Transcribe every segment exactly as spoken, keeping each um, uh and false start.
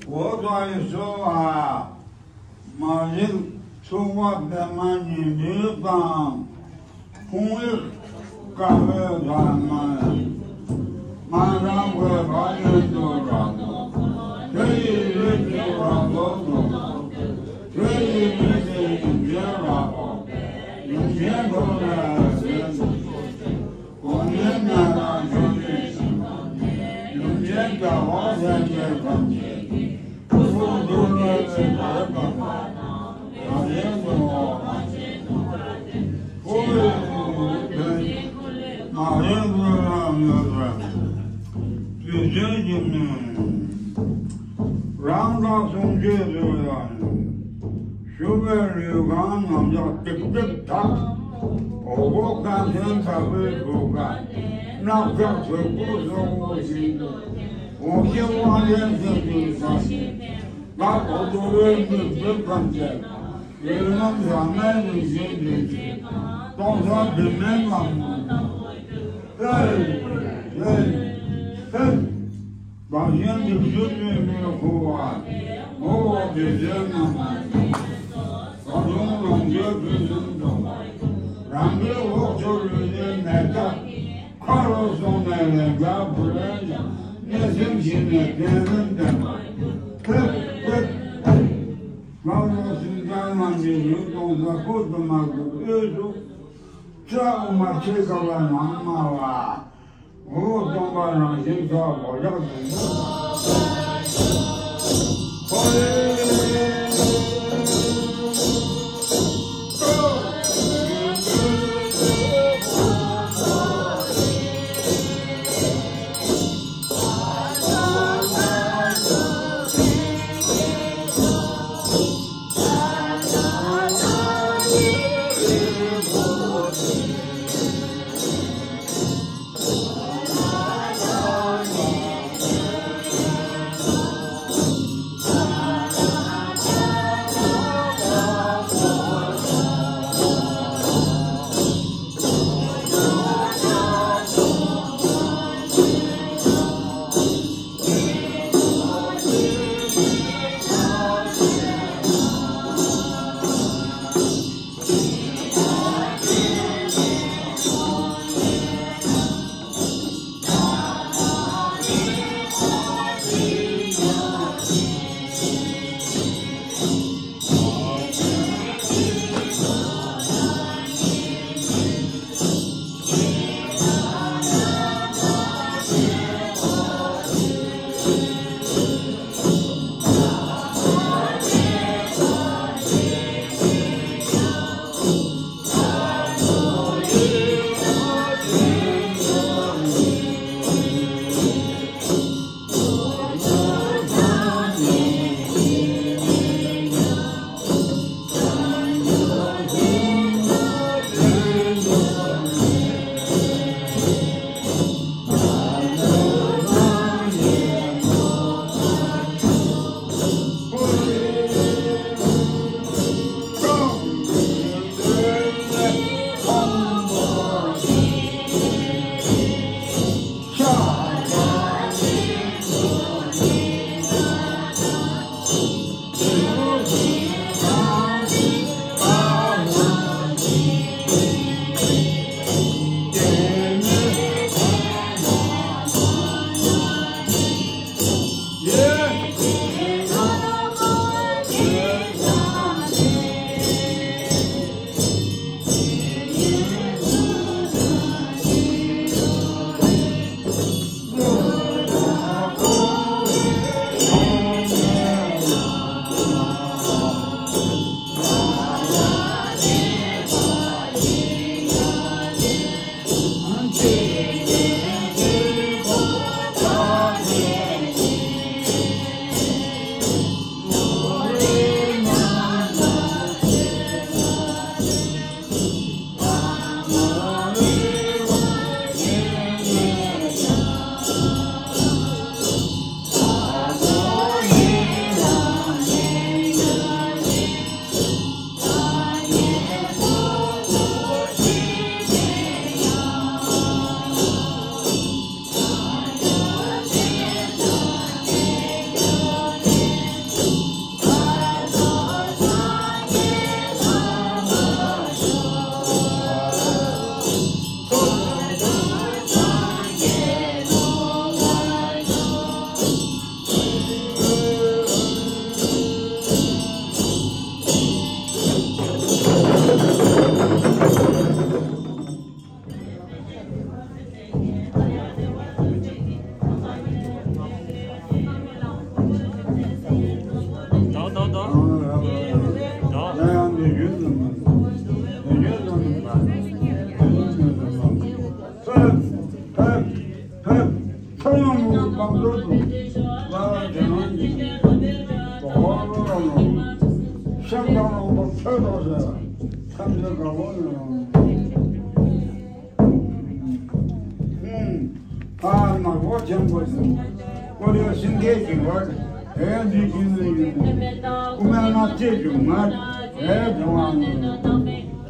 འོ་དང་ཡི་སོ་བ། མ་རིག་ཚོགས་པ་པདྨ་ཉི་ཟླའི་དང་། ཁོང་ཡིག་དཀའ་བའི་བར་མ་ཡིན། ང་རང་གི་བར་ཡིན་དུ་ར་དོ། དེ་ཡི་རིགས་ཀྱི་བར་དོ་དོ། དེ་ཡི་རིགས་ཀྱི་ཡིན་གྱི་ར་དོ། ཡིན་གྱི་དོ་ལ་ཟེར་དུ། གོང་ནས་ང་རང་ཆོས་ཀྱི་ཞིང་ཁམས་ནས། ཡུམ་ཆེན་རྒྱལ་བ་སྲས་བཅས་ཐམས་ཅད་ཀྱི། སྐུ་གསུང་ཐུགས་ལ་ཆེ་བའི་དམ་པ་དང་། བདག་གཞན་དུ་འོག་མ་ཆེན་ཐུབ་པ་སྟེ། ཨོ་ཡེ་ཨོ་ཡེ། མ་ཡེ་ཨོ་ཡེ་ཨོ་ཡེ། དུས་ཆེན་གྱི་མིང་། རང་དང་གསུང་ཆོས་སུ་ཡང་། ཞུ་བའི་ལུས་གང་ནམ་ཡང་ཏིག་ཏིག་དག་འོ་སྐོལ་ཁ་འཐེན་དྲག་པོའི་བུ་ག་ནག་ཁྲག་དྲོད་ཁོལ་སོགས་པོ་བཞིན་དུ། འོ་སྐོལ་དབང་ལྡན་སེམས་ཀྱི་ས་ཞིང་། བདག་འོ་དོ་བའི་མི་བུ་ཐམས་ཅད་ལ། ཡུལ་རྣམས་ཟག་མེད་རིན་ཆེན་འདུས་ཀྱི། སྟོང་གསལ་བི་མའི་ལམ་མོ་དང་། ཧེ། ཧེ། ཧེ། བདག་གཞན་སྡིག་སྒྲིབ་མེད་པའི་འཁོར་བ། ངོ་བོ་དེ་ལྟའི་རྣམ་པར་སྨིན། བདག་ལུང་ལོངས་སྤྱོད་ཕུན་སུམ་ཚོགས་པ་ཡི། རང་གི་འོག་ཕྱོགས་ལུས་ནི་ནད་ཀྱང་། མཁའ་རུ་སོང་ནས་ལན་ཆགས་བུ་ལོན་ཀྱང་། གནས་སེམས་ཞི་ནས་རྒན་རིམ་ལྡན་པ་ཡི། ཧེ། ཧེ། ཧེ། ང་རང་སེམས་ཅན་རྣམས་ཀྱི་ལུས་གཏོང་ས་ཁོ་དུ་མ་དུ་དབུས་སུ། ཁྲ་འོ་མ་ཁྲི་ཀ་བ་ནང་མ་བ། འོ་སྟོང་པ་རང་བཞིན་ཐོག་ལོ་ལེགས་འཛིན། ཁོང་རྣམས་ཀྱི་བང་མཛོད་དུ་ལ་ལ་དེ་རང་ཡིན། གོ་བ་བློ་ལ་ལོ། ཤ་ཀྱང་རློན་པ་ཚོད་དོ་ཟེར། ཐམས་ཅད་དགའ་བོ་ཡིན་རུང་། ཨ་ནག་པོ་ཆེན་པོ་ཟེར། ཀོ་རི་ཡ་ཤིང་ཁའི་ཞིང་བར་དེ་འདི་ཤིང་ནི་ཡིན། ཀུ་མེ་ན་ཅེ་ཇུ་མ་དེ་ཇུ་མ་ནི།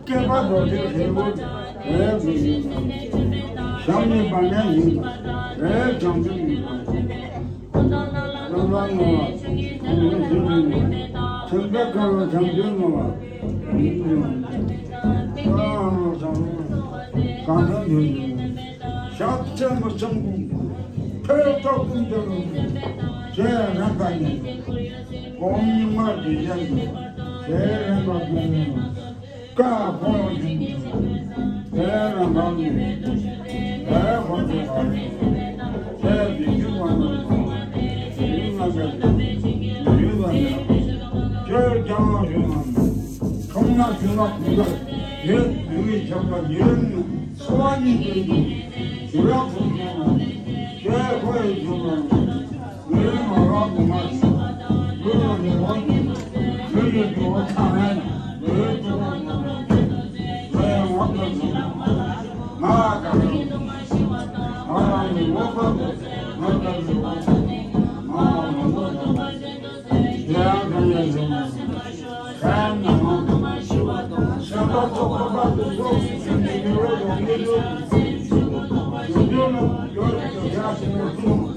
སྐེད་པ་རྡོ་རྗེ་ཧྲིལ་པོ་རེད་ཟེར་ཡིན། ཞབས་ནི་བ་ནས་ཡིན་རེད་བྱང་ཆུབ་ཡིན། རྣམ་པར་སྨིན་པ་ཐུན་པའི་ཁ་ལ་བྱང་ཆུབ་སྨྲ་བ་ཡིན་ཀྱང་། གང་དུ་འདུག་ཞབས་ཆེན་པོ་ཆེན་པོ་ཐོད་ཐོག་ཀུན་ཏུ་ཞེས་རེག་པ་ཡིན། ཨོཾ་མ་དེ་ཡན་དུ་ཞེས་རེག་པ་ཡིན། ཀ་ཧོ་ཡང་ཞིང་དེ་རང་གང་གིས་དེ་ཧོ་དེ་གང་དེ་དེ་ཞུ་བ་ན་ཡུལ་ང་དེ་ཡུལ་ང་དེ་ཁྱོད་ཀྱང་ཞུ་ན་ཁྲོམ་ན་ཞུ་ན་ཁོང་ཁ་ཡོད་ཡུལ་ཆགས་པ་ཉེ་རིང་འཚོ་བ་གཉིས་ཀྱི་ཞུ་རག་ཁོང་ཁྱོད་ཁོ་ཡི་ཞུ་ན། ལུས་མ་རག་མ་ཞུ། ལུས་ལ་ནི་འོ་ཞུ། ལུས་ཀྱི་འགྱུར་བ་ཚང་མས་ལུས་འགྱུར་བ་ཞུ། ལུས་འོ་ལ་ཞུ། ང་དང་ང་རང་ནི་འོ་པ་ང་དང་ནི་འོ་ང་རང་ནི་འོ་ཞུ། ཡང་དང་ཡང་ཞུ། ཁ་ནང་ཞུ། ཤ་པ་ཚོགས་པ་པ་དུ་སོགས་ཀྱི་ནི་འགྱུར་བ་ཡོང་གི་ཡོད། ཡོད་ན་ཡོད་ཀྱི་ཡ་ཞུ་ན་ཞུ།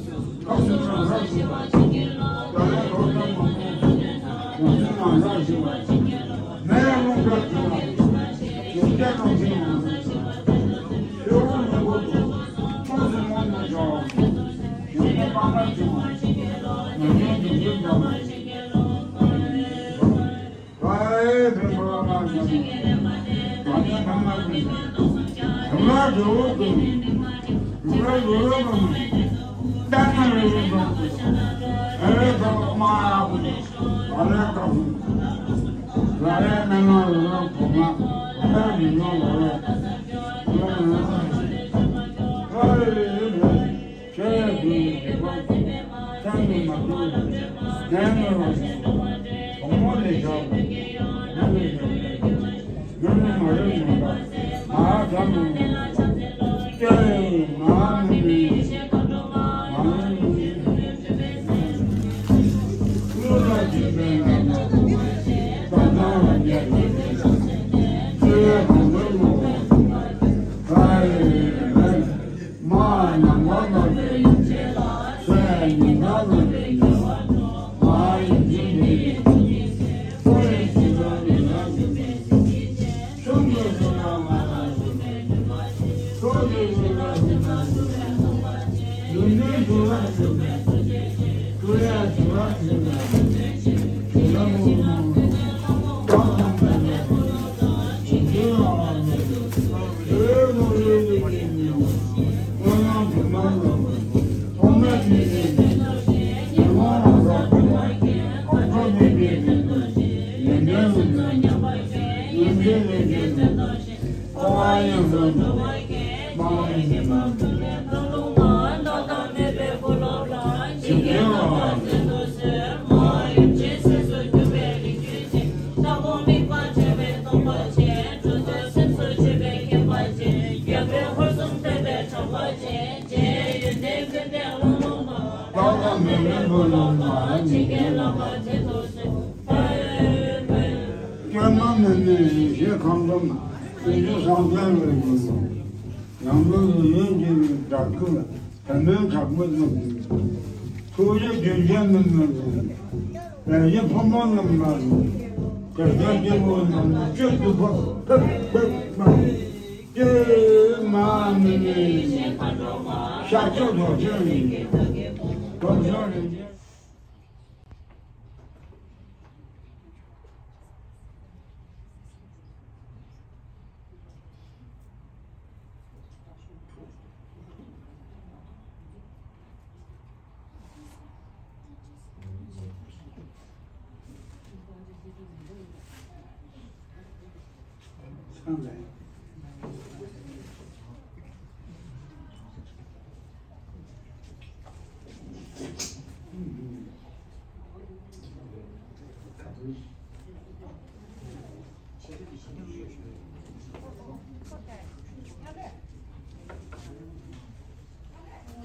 ཁྱེད་ཀྱི་རེ་བ་ཚང་མ་མ་ཐུབ་ན་ནས་ནོར་བ་ཞིག་གོང་མོ་ལས་བཞག་ནོར་བའི་ཞོགས་ནས་ཡུལ་ནས་མ་རེད་མ་འདའ་མ་ཐམ་མ་ཡོང་བ་ལྟ་བའི་མ་མི་མི་མ་མི་མི་ཀུན་ལ་སྦྱིན་པའི་ངང་ལ་བདག་ཚང་ལ་ཉེ་བའི་ཚེ་བའི་གང་འདོད་མ་འོང་ལྟ་བའི་མ། མ་ནམ་མཁའ་ལ་བའི་ཡུལ་ཆེ་ལ་ཚེ་ཉིན་མཁའ་ལ་བའི་ཉེ་བ་མ་ཡིན་གྱི་མི་ཡིན་གྱི་ཕོ་ཡིན་གྱི་ལ་ཡིན་ལ་ཡིན་མིན་གྱི་ཆུང་གི་སུ་ལ་མ་ལ་སུ་མེད་གྱི་མ་ཡིན། སོ་གི་སུ་ལ་སུ་མེད་སུ་མེད་སུ་མ་ཡིན། ཡུལ་འདི་སུ་ལ་སུ་མེད་སུ་མེད་ཀྱི་ཀུ་ཡ་སུ་ལ་སུ་མེད་སུ་མེད་ཀྱི་ལ་མོ་མོ་མོ་ཀ་ཁོང་མེད་ལ་ཡིན་གྱི་ལ་མ་མེད། སྐྱོན་མ་མེད་མེད་རིན་ཆེན་ཁང་པ་མ་ཡིན་གྱི་སངས་རྒྱས་ལ་ཡིན་ནོ། ཡང་སྒོས་སུ་ཡོན་གྱི་བདག་ཁུར་བུ་མོའི་དྲག་པོ་རྣམས་ཀྱིས། ཐུགས་རྗེ་རྒྱུན་ཆད་མི་ནུབ་ཅིང་། ལས་ཀྱི་ཕུང་པོ་རྣམས་མ་རུངས། དེ་ལྟར་སྐྱེ་བོ་རྣམས་ལ་སྤྱོད་དུ་ཕོབ། ཕེབས་ཕེབས་མ་ཡིན། ཀྱེ་མ་མི་མི་ཤ་ཆོག་ལོག་ཆོག་ཡིན། ལོག་ཆོག་རིན་ཆེན།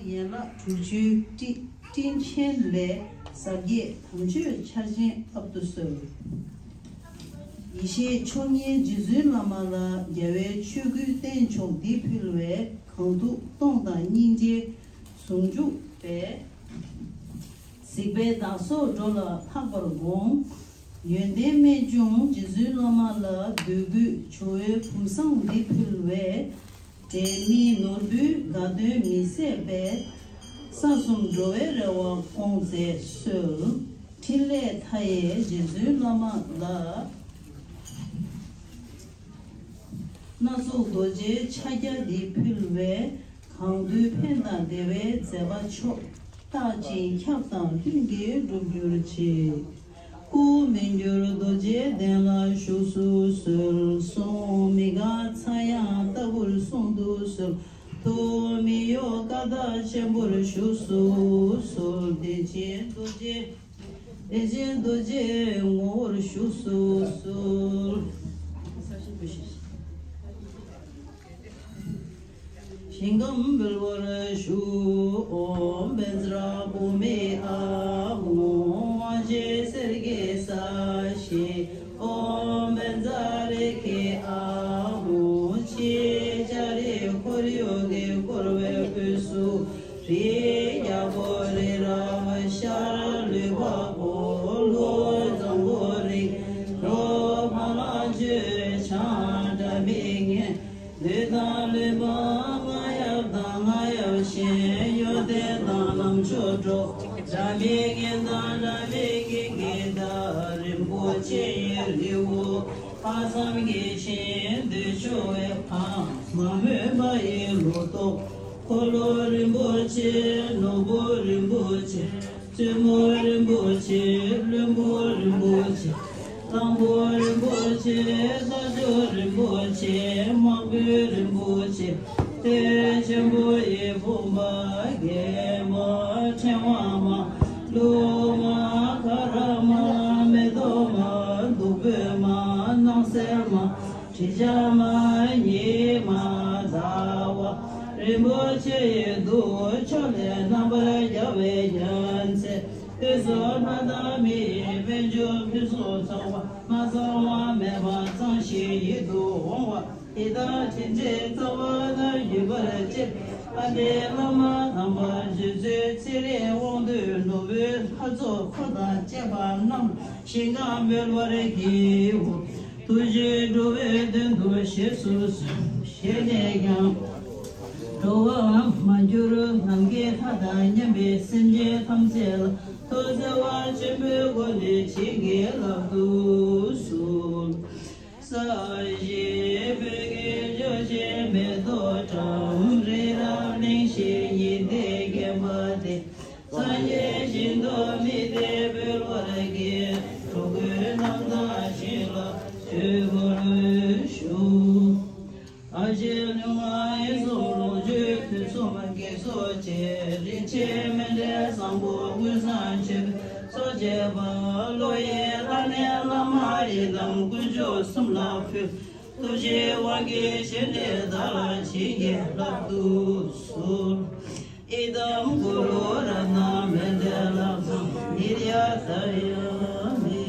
ཡན་ལག་དྲུག་ཅུའི་སྤྲི་སྤྲིན་ཆེན་ལས་ཟབ་རྒྱས་དམ་ཆོས་ཆར་ཆེན་རབ་ཏུ་གསོལ། ཡེ་ཤེས་མཆོག་བརྙེས་རྗེ་བཙུན་བླ་མ་ལ། རྒྱལ་བའི་ཆོས་སྐུའི་རྟེན་མཆོག་འདི་ཕུལ་བས། གང་ཐུགས་སྟོང་དང་སྙིང་རྗེ་ཟུང་འཇུག་པའི། གཟིགས་པས་བདག་སོགས་འགྲོ་ལ་འཕགས་པར་དགོངས། ཡོན་ཏན་རྨད་བྱུང་རྗེ་བཙུན་བླ་མ་ལ། འདོད་དགུའི་ཇོ་བོའི་བུམ་བཟང་འདི་ཕུལ་བས། འབྲལ་མེད་ནོར་བུའི་དགའ་སྟོན་མི་ཟད་པའི། ས་གསུམ་འགྲོ་བའི་རེ་བ་སྐོང་མཛད་གསོལ། ཕྲིན་ལས་མཐའ་ཡས་རྗེ་བཙུན་བླ་མ་ལ། སྣ་ཚོགས་རྡོ་རྗེའི་ཕྱག་རྒྱ་འདི་ཕུལ་བས། གང་འདུལ་ཕན་དང་བདེ་བའི་མཛད་པ་མཆོག་རྟག་ཅིང་ཁྱབ་དང་ལྷུན་གྱིས་འགྲུབ་གྱུར་ཅིག་སྐུ་མི་འགྱུར་རྡོ་རྗེའི་གདན་ལ་བཞུགས་སུ་གསོལ། གསུང་མི་འགག་ཚངས་དབྱངས་ལྟ་བུར་གསུང་དུ་གསོལ། ཐུགས་མི་གཡོ་བཀའ་རྟགས་ཆེན་པོར་བཞུགས་སུ་གསོལ། བདེ་ཆེན་རྡོ་རྗེ། བདེ་ཆེན་རྡོ་རྗེའི་ངོ་བོར་བཞུགས་སུ་གསོལ། ཞིང་ཁམས་འབུལ་བར་ཞུ། ཨོཾ་བཛྲ་བྷཱུ་མི་ཨཱཿཧཱུྃ། དབང་ཆེན་གསེར་གྱི་ས་གཞི། ཨོཾ་བཛྲ་རེ་ཁེ་ཨཱཿཧཱུྃ། ཕྱི་ལྕགས་རི་ཁོར་ཡུག་གིས་བསྐོར་བའི་དབུས་སུ། རི་རྒྱལ་པོ་རི་རབ་ཤར་ལུས་འཕགས་པོ། ལྷོ་འཛམ་བུ་རིགས་ལྷོ་ཕ་ལ་ཆོས་འཆང་སྒྲ་མི་སྙན། བདུད་དང་གླེན་པ་རྔ་ཡབ་དང་རྔ་ཡབ་གཤེན། གཡོ་ལྡན་དང་ནམ་མཆོག་གྲོགས། སྒྲ་མི་སྙན་དང་སྒྲ་མི་སྙན་གྱི་སྒྲ། རིན་པོ་ཆེ་ཡི་རི་བོ། དཔག་བསམ་གྱི་ཞིང་དུ་སྤྱོད་པའི་ཕ། མ་རྨོས་པ་ཡི་ལོ་ཏོག་འཁོར་ལོ་རིན་པོ་ཆེ། ནོར་བུ་རིན་པོ་ཆེ། བཙུན་མོ་རིན་པོ་ཆེ། བློན་པོ་རིན་པོ་ཆེ། གཙང་པོ་རིན་པོ་ཆེ། རྟ་མཆོག་རིན་པོ་ཆེ། དམག་དཔོན་རིན་པོ་ཆེ། སྟོན་ཆེན་པོ་ཡི་བུམ་པ། རྒྱལ་མ་ཕྲེང་བ་མ། ཀླུ་མ་ག་ར་མ། མེ་ཏོག་མ། བདུག་སྤོས་མ། སྣང་གསལ་མ། དྲི་ཆབ་མ། ཉི་མ་ཟླ་བ་རིན་པོ་ཆེ་ཡི་གདུགས། ཕྱོགས་ལས་རྣམ་པར་རྒྱལ་བའི་རྒྱལ་མཚན། དུས་གསུམ་ལྷ་དང་མི་ཡི་དཔལ་འབྱོར་ཕུན་སུམ་ཚོགས་པ། མ་ཚང་བ་མེད་པ་ཚང་ཞིང་ཡིད་དུ་འོང་བ། ཡི་དྭགས་དྲིན་ཅན་རྩ་བ་དང་བརྒྱུད་པར་བཅས། ཨ་ཏི་བླ་མ་དམ་པ་རྗེ་བཙུན་ཚེ་རིང་དབང་འདུས་ནོར་བུའི་ལྷ་ཚོགས་འཁོར་དང་བཅས་པ་རྣམས་ཞིང་ཁམས་འབུལ་བར་བགྱིའོ། ཐུགས་རྗེས་འགྲོ་བའི་དོན་དུ་བཞེས་སུ་གསོལ། བཞེས་ནས་ཀྱང་། འགྲོ་བ་མ་གྱུར་ནམ་མཁའི་མཐའ་དང་མཉམ་པའི་སེམས་ཅན་ཐམས་ཅད་ལ། ཐུགས་བརྩེ་བ་ཆེན་པོའི་སྒོ་ནས་བྱིན་གྱིས་བརླབ་ཏུ་གསོལ། ས་གཞི་སྤོས་ཀྱི་ཆུ་ཆེན་མེ་ཏོག་བཀྲམ། རི་རབ་གླིང་བཞི་ཉི་ཟླས་བརྒྱན་པ་སྟེ། སངས་རྒྱས་ཞིང་དུ་དམིགས་ཏེ་འབུལ་བར་བགྱི། འགྲོ་ཀུན་རྣམ་དག་ཞིང་ལ་མཆོད་པར་ཞུ། ཨ་ཞེ་ལུས་ངག་ཡིད་གསུམ་ལོངས་སྤྱོད་ཕུན་སུམ་ཚོགས་བཅས། རིན་ཆེན་མཎྜལ་བཟང་པོ་མངོན་བཟང་མཆོད་པའི་ཚོགས་བཅས་པ། བློ་ཡི་ལྷ་ནས་བླ་མ་ཡི་དམ་དཀོན་མཆོག་གསུམ་ལ་ཕུལ། ཐུགས་རྗེའི་དབང་གིས་བཞེས་ནས་བདག་ལ་བྱིན་གྱིས་བརླབ་ཏུ་གསོལ། ཨི་དཾ་གུ་རུ་རཏྣ་མཎྜལ་ཏ་ནིར་ཡ་ཏ་ཡ་མི།